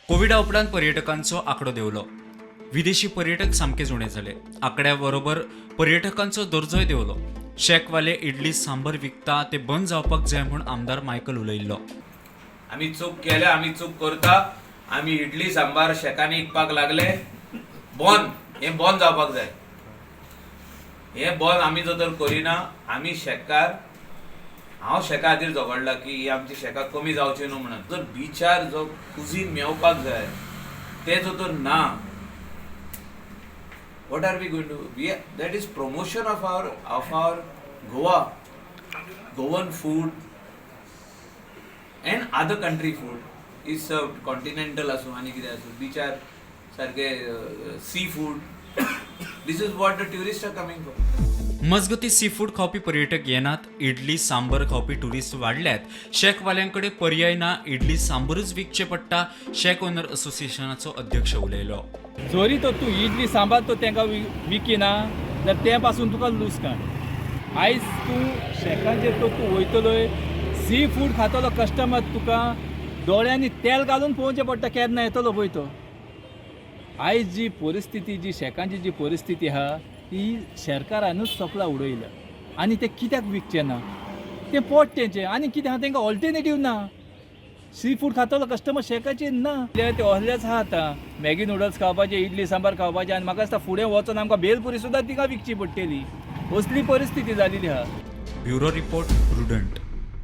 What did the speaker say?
कोविडा उपरांत पर्यटकांचो आंकडो देंवलो. विदेशी पर्यटक सामके उणे जाले. आंकड्या बरोबर पर्यटकांचो दर्जोय देंवलो. शॅकवाले इडली सांबर विकता ते बंद जावपाक जाय म्हूण आमदार मायकल उलयल्लो. आमी चूक केल्या, आमी चूक करता. आमी इडली सांबार शेकांनी विकपाक लागले. बंद, हें बंद जावपाक जाय. हें बंद आमी जर तर करिना, आमी शेकार, हांव शेका खातीर झगडला की ही आमची शेकां कमी जावची न्हू म्हणून. जर बिचार जो कुजीन मेवपाक जाय तें जर तर ना, what are we going to we? That is promotion of our Goa, Goan food and other country food is served. Continental आसूं आनी कितें आसूं, बिचार सारके sea food, this is what the tourist are coming for. मजगती, sea food खावपी पर्यटक येनात. इडली सांबर खावपी टुरिस्ट वाडल्यात. शॅकवाल्यांकडे पर्याय ना, इडली सांबरूच विकचे पडटा, शॅक ओनर असोसिएशनाचो अध्यक्ष उलयलो. जरी तर तूं इडली सांबार तर तांकां विकिना जाल्यार तें पासून तुका लुकसाण. आयज तूं शेकांचेर तर तूं वयतलोय, सी फूड खातलो कस्टमर तुका दोळ्यांनी तेल घालून पळोवचें पडटा, केन्ना येतलो पळय तो. आयज जी परिस्थिती, जी शेकांची जी परिस्थिती आहा, ती सरकारानूच सोपला उडयल्या. आनी ते कित्याक विकचे ना? तें पोट तेंचें. आनी कितें आहा तेंकां ऑल्टरनेटीव ना. सी फूड खातलो कस्टमर शेकाचेर ना. ते असलेच आहा आतां, मॅगी नुडल्स खावपाचे, इडली सांबार खावपाचे. आनी म्हाका दिसता फुडें वचोन आमकां भेलपुरी सुद्दां तिका विकची पडटली, असली परिस्थिती जालेली आहा. Bureau report, Prudent.